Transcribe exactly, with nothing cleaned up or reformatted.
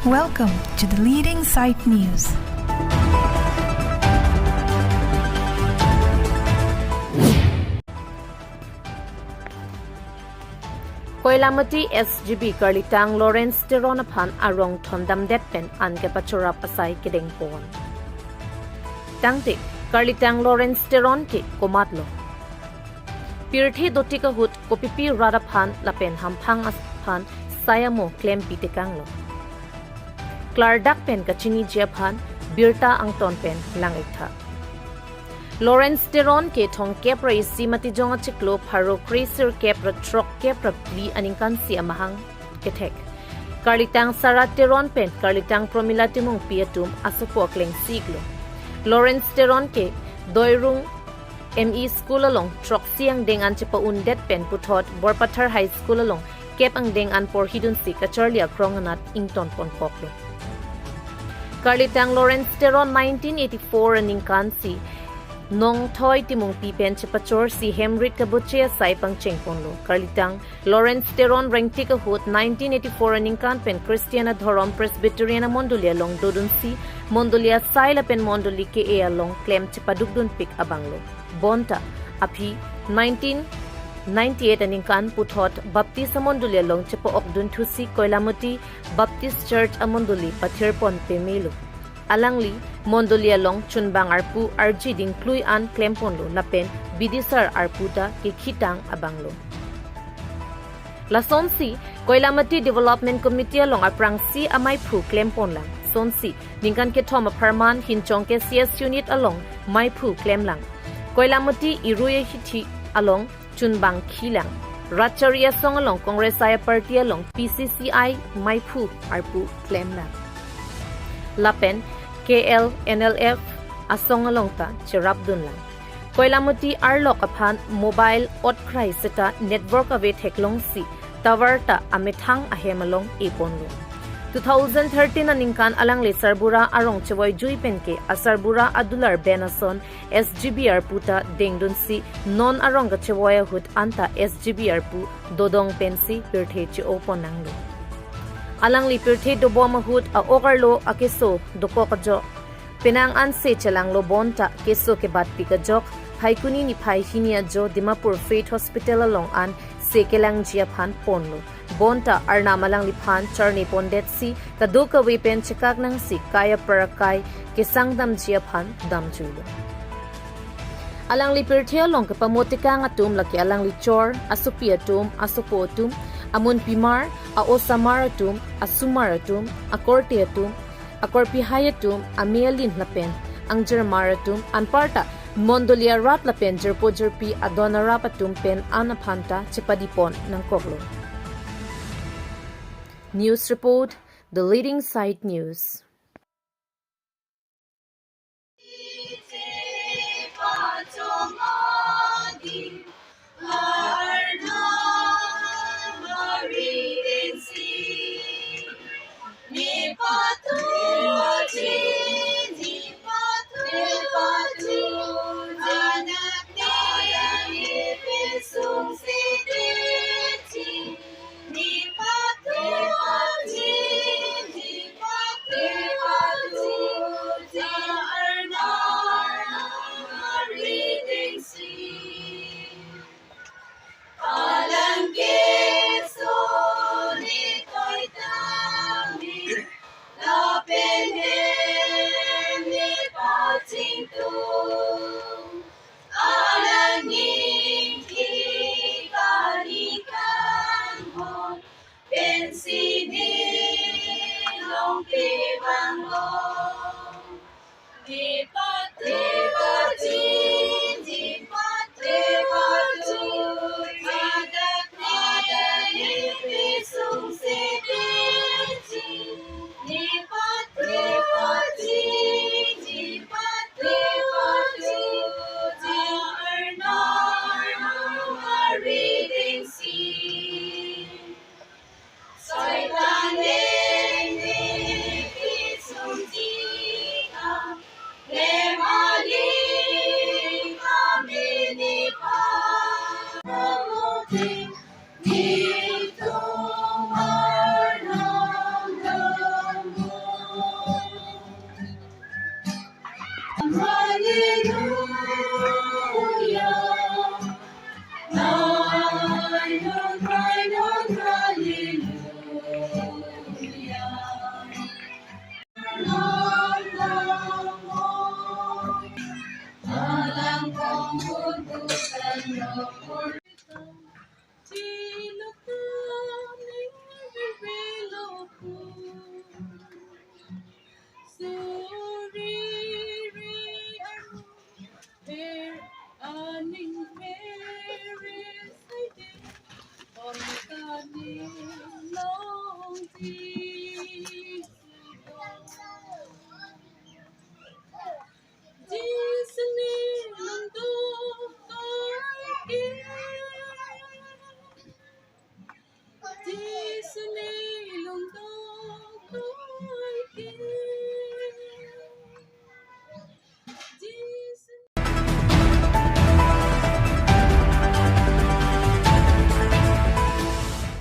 Welcome to the leading site news. Koilamati S G B Karlitang Lawrence Teron aphan arong thondamdet pen an kepachorap asai kedengpon. Tangte, Karlitang Lawrence Teron ke komatlo? Pirthe dotik ahut kopipi rat aphan lapen hamphang aphan sai amo klempi tekanglo? Klardak pen kachiniji aphan birta angton pen lang-iktha. Lawrence Teron ke thomkep ra isi Matijong achiklo pharo kre sirkep ra throkkep ra phli aningkansi amahang kethek. Karlitang Sarah Teron pen Karlitang Promila Timungpi atum asopo akleng siklo. Lawrence Teron ke Doirung M E School along throksi angdeng an chepa-undet pen puthot Borpathar High School along kep angdeng an porhidunsi kacharli akrong anat ingtonponkoklo. Karlitang Lawrence Teron nineteen eighty-four aningkansi Nongthoi Timungpi pen chepachorsi hemrit kaboche asai pangchengponlo. Karlitang Lawrence Teron rengtik ahut nineteen eighty-four aningkan pen Christian adhorom Presbyterian amondoli along dodunsi mondoli asai lapen mondoli ke-e along klem chepadukdunpik abanglo. Bonta aphi nineteen ninety-eight aningkan puthot Baptist amondoli along chepa-okdunthusi Koilamati Baptist Church amondoli pathirpon pemelo. Alangli mondoli along chunbang arpu arji dingklui an klemponlo lapen bidisar arpu ta kekhitang abanglo. Lasonsi Koilamati Development Committee along aphrangsi amaiphu klemponlang. Sonsi ningkan kethom apharman Hinchong K C S unit along maiphu klemlang. Koilamati Irui ahithi along chunbang khilang. Ratchari asong along Congress I party along P C C I maiphu arpu klemlang. Lapen K L N L F asong along ta cherapdunlang. Koilamati arlok aphan mobile otkrai seta network ave theklongsi tower ta amethang ahem along eponlo. Two thousand thirteen aningkan alangli Sarbura arong chevoijui penke aSarbura adular ben ason S G B arpu ta dengdunsi non arong kachevoi ahut anta S G B arpu dodong pensi pirthe che-oponanglo. Alangli pirthe dobom ahut a-ok arlo akeso dokok ajok penang an se chelanglo bonta keso kebatpik ajok Phaikuni niphai hini ajo Dimapur Faith Hospital along an se kelangji aphan ponlo. Bonta arnam alangliphan charnipondetsi kadokave pen chekaknangsi kai apar akai kesangdamji aphan damjuilo. Alangli pirthe along kepamotekang atum lake alangli chor, asopi atum, asopo atum, amunpimar, a-osamar atum, asumar atum, akorte atum, akorpi hai atum, ame alin lapen angjirmar atum, anparta mondoli arat lapen jirpo jirpi adon arap atum pen an aphan ta chepadipon nangkoklo. News report, The Leading Site News.